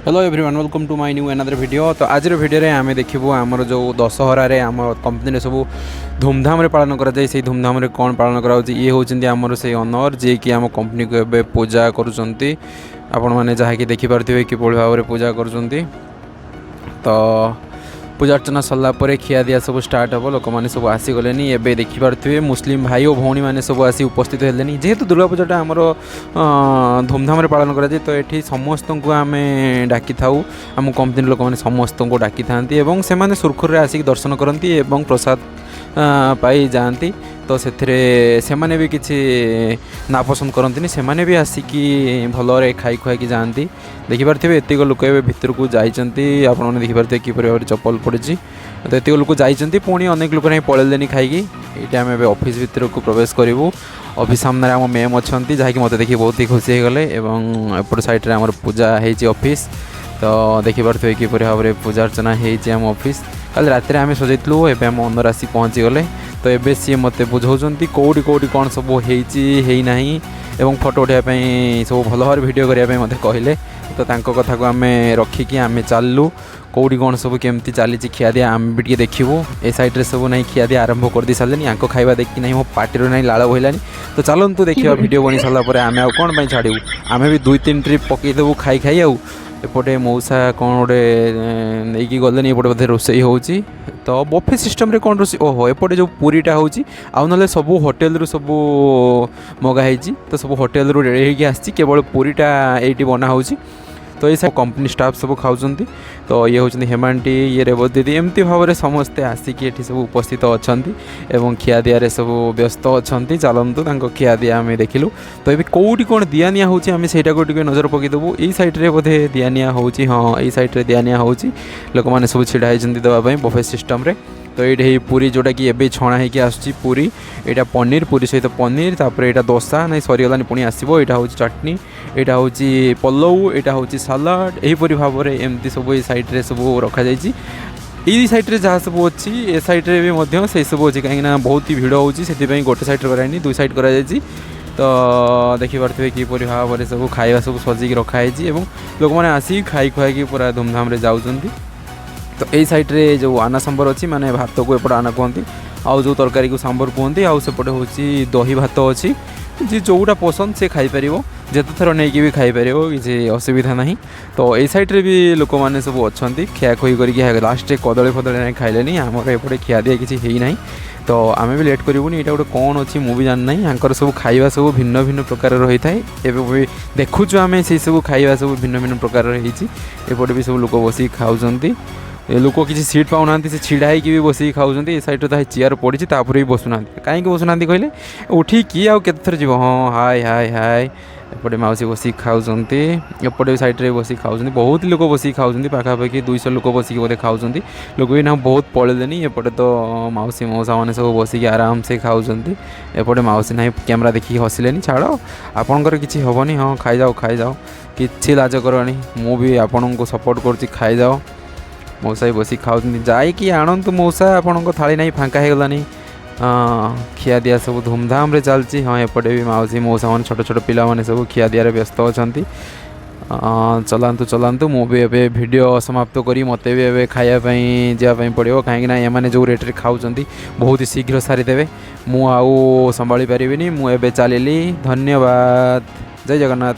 Hello everyone, welcome to my new another video. ତ ଆଜିର ଭିଡ଼ିଓରେ ଆମେ ଦେଖିବୁ ଆମର ଯେଉଁ ଦଶହରାରେ ଆମ କମ୍ପାନୀରେ ସବୁ ଧୁମଧାମରେ ପାଳନ କରାଯାଏ, ସେଇ ଧୁମଧାମରେ କ'ଣ ପାଳନ କରାଯାଉଛି। ଇଏ ହେଉଛନ୍ତି ଆମର ସେଇ ଓନର୍, ଯିଏକି ଆମ କମ୍ପାନୀକୁ ଏବେ ପୂଜା କରୁଛନ୍ତି। ଆପଣମାନେ ଯାହାକି ଦେଖିପାରୁଥିବେ କିଭଳି ଭାବରେ ପୂଜା କରୁଛନ୍ତି। ତ ପୂଜା ଅର୍ଚ୍ଚନା ସରିଲା ପରେ ଖିଆ ଦିଆ ସବୁ ଷ୍ଟାର୍ଟ ହେବ। ଲୋକମାନେ ସବୁ ଆସିଗଲେନି। ଏବେ ଦେଖିପାରୁଥିବେ ମୁସଲିମ ଭାଇ ଓ ଭଉଣୀମାନେ ସବୁ ଆସି ଉପସ୍ଥିତ ହେଲେନି। ଯେହେତୁ ଦୁର୍ଗା ପୂଜାଟା ଆମର ଧୁମଧାମରେ ପାଳନ କରାଯାଏ, ତ ଏଠି ସମସ୍ତଙ୍କୁ ଆମେ ଡାକିଥାଉ। ଆମ କମ୍ପାନୀର ଲୋକମାନେ ସମସ୍ତଙ୍କୁ ଡାକିଥାନ୍ତି ଏବଂ ସେମାନେ ସୁରୁଖୁରୁରେ ଆସିକି ଦର୍ଶନ କରନ୍ତି ଏବଂ ପ୍ରସାଦ ପାଇ ଯାଆନ୍ତି। ତ ସେଥିରେ ସେମାନେ ବି କିଛି ନାପସନ୍ଦ କରନ୍ତିନି। ସେମାନେ ବି ଆସିକି ଭଲରେ ଖାଇ ଖୁଆଇକି ଯାଆନ୍ତି। ଦେଖିପାରୁଥିବେ, ଏତିକ ଲୋକ ଏବେ ଭିତରକୁ ଯାଇଛନ୍ତି। ଆପଣମାନେ ଦେଖିପାରୁଥିବେ କିପରି ଭାବରେ ଚପଲ ପଡ଼ିଛି। ତ ଏତିକ ଲୋକ ଯାଇଛନ୍ତି, ପୁଣି ଅନେକ ଲୋକ ନାହିଁ ପଳେଇଲେନି ଖାଇକି। ଏଇଠି ଆମେ ଏବେ ଅଫିସ୍ ଭିତରକୁ ପ୍ରବେଶ କରିବୁ। ଅଫିସ୍ ସାମ୍ନାରେ ଆମ ମ୍ୟାମ୍ ଅଛନ୍ତି, ଯାହାକି ମୋତେ ଦେଖି ବହୁତ ହି ଖୁସି ହେଇଗଲେ। ଏବଂ ଏପଟ ସାଇଡ଼୍ରେ ଆମର ପୂଜା ହେଇଛି ଅଫିସ୍। ତ ଦେଖିପାରୁଥିବେ କିପରି ଭାବରେ ପୂଜା ଅର୍ଚ୍ଚନା ହେଇଛି ଆମ ଅଫିସ୍। କାଲି ରାତିରେ ଆମେ ସଜେଇଥିଲୁ। ଏବେ ଆମ ଓନର୍ ଆସି ପହଞ୍ଚିଗଲେ। ତ ଏବେ ସିଏ ମୋତେ ବୁଝାଉଛନ୍ତି କେଉଁଠି କେଉଁଠି କ'ଣ ସବୁ ହେଇଛି, ହେଇନାହିଁ ଏବଂ ଫଟୋ ଉଠାଇବା ପାଇଁ, ସବୁ ଭଲ ଭାବରେ ଭିଡ଼ିଓ କରିବା ପାଇଁ ମୋତେ କହିଲେ। ତ ତାଙ୍କ କଥାକୁ ଆମେ ରଖିକି ଆମେ ଚାଲିଲୁ। କେଉଁଠି କ'ଣ ସବୁ କେମିତି ଚାଲିଛି ଖିଆଦିଆ, ଆମେ ବି ଟିକେ ଦେଖିବୁ। ଏ ସାଇଡ଼୍ରେ ସବୁ ନାହିଁ ଖିଆଦିଆ ଆରମ୍ଭ କରିଦେଇ ସାରିଲେନି। ୟାଙ୍କ ଖାଇବା ଦେଖିକି ନାହିଁ ମୋ ପାଟିରୁ ନାହିଁ ଲାଳ ବୋହିଲାନି। ତ ଚାଲନ୍ତୁ ଦେଖିବା। ଭିଡ଼ିଓ ବନେଇ ସାରିଲା ପରେ ଆମେ ଆଉ କ'ଣ ପାଇଁ ଛାଡ଼ିବୁ? ଆମେ ବି ଦୁଇ ତିନି ଟ୍ରିପ୍ ପକାଇଦେବୁ ଖାଇ ଖାଇ। ଆଉ ଏପଟେ ମଉସା କ'ଣ ଗୋଟେ ନେଇକି ଗଲେନି। ଏପଟେ ବୋଧେ ରୋଷେଇ ହେଉଛି। ତ ବଫେ ସିଷ୍ଟମ୍ରେ କ'ଣ ରୋଷେଇ? ଓହୋ, ଏପଟେ ଯେଉଁ ପୁରୀଟା ହେଉଛି। ଆଉ ନହେଲେ ସବୁ ହୋଟେଲରୁ ସବୁ ମଗା ହେଇଛି। ତ ସବୁ ହୋଟେଲରୁ ରେଡ଼ି ହେଇକି ଆସିଛି, କେବଳ ପୁରୀଟା ଏଇଠି ବନା ହେଉଛି। ତ ଏଇ ସବୁ କମ୍ପାନୀ ଷ୍ଟାଫ୍ ସବୁ ଖାଉଛନ୍ତି। ତ ଇଏ ହେଉଛନ୍ତି ହେମାଣ୍ଟି, ଇଏ ରେବତୀ ଦିଦି। ଏମିତି ଭାବରେ ସମସ୍ତେ ଆସିକି ଏଠି ସବୁ ଉପସ୍ଥିତ ଅଛନ୍ତି ଏବଂ ଖିଆଦିଆରେ ସବୁ ବ୍ୟସ୍ତ ଅଛନ୍ତି। ଚାଲନ୍ତୁ, ତାଙ୍କ ଖିଆଦିଆ ଆମେ ଦେଖିଲୁ। ତ ଏବେ କେଉଁଠି କ'ଣ ଦିଆ ନିଆ ହେଉଛି, ଆମେ ସେଇଟାକୁ ଟିକେ ନଜର ପକାଇଦେବୁ। ଏଇ ସାଇଡ଼୍ରେ ବୋଧେ ଦିଆ ନିଆ ହେଉଛି। ହଁ, ଏଇ ସାଇଡ଼୍ରେ ଦିଆ ନିଆ ହେଉଛି। ଲୋକମାନେ ସବୁ ଛିଡ଼ା ହେଇଛନ୍ତି ଦେବା ପାଇଁ ବଫେ ସିଷ୍ଟମ୍ରେ। ତ ଏଇଠି ହେଇ ପୁରୀ, ଯେଉଁଟାକି ଏବେ ଛଣା ହେଇକି ଆସୁଛି ପୁରୀ। ଏଇଟା ପନିର, ପୁରୀ ସହିତ ପନିର। ତାପରେ ଏଇଟା ଦୋସା। ନାଇଁ, ସରିଗଲାନି, ପୁଣି ଆସିବ। ଏଇଟା ହେଉଛି ଚଟନି, ଏଇଟା ହେଉଛି ପଲଉ, ଏଇଟା ହେଉଛି ସାଲାଡ଼। ଏହିପରି ଭାବରେ ଏମିତି ସବୁ ଏଇ ସାଇଡ଼୍ରେ ସବୁ ରଖାଯାଇଛି। ଏଇ ସାଇଡ଼୍ରେ ଯାହା ସବୁ ଅଛି, ଏ ସାଇଡ଼୍ରେ ବି ମଧ୍ୟ ସେଇ ସବୁ ଅଛି। କାହିଁକିନା ବହୁତ ହି ଭିଡ଼ ହେଉଛି, ସେଥିପାଇଁ ଗୋଟେ ସାଇଡ଼୍ରେ କରାହେଇନି, ଦୁଇ ସାଇଡ଼୍ କରାଯାଇଛି। ତ ଦେଖିପାରୁଥିବେ କିପରି ଭାବରେ ସବୁ ଖାଇବା ସବୁ ସଜେଇକି ରଖାହେଇଛି ଏବଂ ଲୋକମାନେ ଆସିକି ଖାଇ ଖୁଆଇକି ପୁରା ଧୁମଧାମରେ ଯାଉଛନ୍ତି। ତ ଏଇ ସାଇଡ଼୍ରେ ଯେଉଁ ଆନା ସାମ୍ବର ଅଛି, ମାନେ ଭାତକୁ ଏପଟେ ଆନା କୁହନ୍ତି ଆଉ ଯେଉଁ ତରକାରୀକୁ ସାମ୍ବର କୁହନ୍ତି। ଆଉ ସେପଟେ ହେଉଛି ଦହି ଭାତ ଅଛି। ଯିଏ ଯେଉଁଟା ପସନ୍ଦ ସେ ଖାଇପାରିବ, ଯେତେ ଥର ନେଇକି ବି ଖାଇପାରିବ, କିଛି ଅସୁବିଧା ନାହିଁ। ତ ଏଇ ସାଇଡ଼୍ରେ ବି ଲୋକମାନେ ସବୁ ଅଛନ୍ତି ଖିଆଖୁଇ କରିକି ଲାଷ୍ଟରେ କଦଳୀ ଫଦଳୀ ନାହିଁ ଖାଇଲେନି। ଆମର ଏପଟେ ଖିଆଦିଆ କିଛି ହେଇନାହିଁ, ତ ଆମେ ବି ଲେଟ୍ କରିବୁନି। ଏଇଟା ଗୋଟେ କ'ଣ ଅଛି, ମୁଁ ବି ଜାଣିନାହିଁ। ୟାଙ୍କର ସବୁ ଖାଇବା ସବୁ ଭିନ୍ନ ଭିନ୍ନ ପ୍ରକାରର ରହିଥାଏ। ଏବେ ବି ଦେଖୁଛୁ ଆମେ, ସେଇ ସବୁ ଖାଇବା ସବୁ ଭିନ୍ନ ଭିନ୍ନ ପ୍ରକାରର ହେଇଛି। ଏପଟେ ବି ସବୁ ଲୋକ ବସିକି ଖାଉଛନ୍ତି। ଏ ଲୋକ କିଛି ସିଟ୍ ପାଉନାହାନ୍ତି, ସେ ଛିଡ଼ା ହେଇକି ବି ବସିକି ଖାଉଛନ୍ତି। ଏ ସାଇଡ଼୍ରେ ତ ଚେୟାର ପଡ଼ିଛି, ତାପରେ ବି ବସୁନାହାନ୍ତି। କାହିଁକି ବସୁନାହାନ୍ତି କହିଲେ, ଉଠିକି କିଏ ଆଉ କେତେ ଥର ଯିବ? ହଁ, ହାଇ ହାଇ ହାଇ। ଏପଟେ ମାଉସୀ ବସିକି ଖାଉଛନ୍ତି, ଏପଟେ ବି ସାଇଡ଼୍ରେ ବସିକି ଖାଉଛନ୍ତି। ବହୁତ ଲୋକ ବସିକି ଖାଉଛନ୍ତି, ପାଖାପାଖି 200 ଲୋକ ବସିକି ବୋଧେ ଖାଉଛନ୍ତି। ଲୋକ ବି ନା ବହୁତ ପଳେଇଲେନି। ଏପଟେ ତ ମାଉସୀ ମଉସା ମାନେ ସବୁ ବସିକି ଆରାମସେ ଖାଉଛନ୍ତି। ଏପଟେ ମାଉସୀ ନାହିଁ କ୍ୟାମେରା ଦେଖିକି ହସିଲେନି। ଛାଡ଼, ଆପଣଙ୍କର କିଛି ହେବନି। ହଁ, ଖାଇଯାଅ ଖାଇଯାଅ, କିଛି ଲାଜ କରନି। ମୁଁ ବି ଆପଣଙ୍କୁ ସପୋର୍ଟ କରୁଛି, ଖାଇଯାଅ। ମଉସା ବି ବସିକି ଖାଉଛନ୍ତି। ଯାଇକି ଆଣନ୍ତୁ ମଉସା, ଆପଣଙ୍କ ଥାଳି ନାହିଁ ଫାଙ୍କା ହେଇଗଲାନି। ହଁ, ଖିଆଦିଆ ସବୁ ଧୁମଧାମରେ ଚାଲିଛି। ହଁ, ଏପଟେ ବି ମାଉସୀ ମଉସା ମାନେ, ଛୋଟ ଛୋଟ ପିଲାମାନେ ସବୁ ଖିଆଦିଆରେ ବ୍ୟସ୍ତ ଅଛନ୍ତି। ଚଲାନ୍ତୁ ଚଲାନ୍ତୁ। ମୁଁ ବି ଏବେ ଭିଡ଼ିଓ ସମାପ୍ତ କରି ମୋତେ ବି ଏବେ ଖାଇବା ପାଇଁ ଯିବା ପାଇଁ ପଡ଼ିବ, କାହିଁକିନା ଏମାନେ ଯେଉଁ ରେଟ୍ରେ ଖାଉଛନ୍ତି, ବହୁତ ଶୀଘ୍ର ସାରିଦେବେ। ମୁଁ ଆଉ ସମ୍ଭାଳି ପାରିବିନି। ମୁଁ ଏବେ ଚାଲିଲି। ଧନ୍ୟବାଦ, ଜୟ ଜଗନ୍ନାଥ।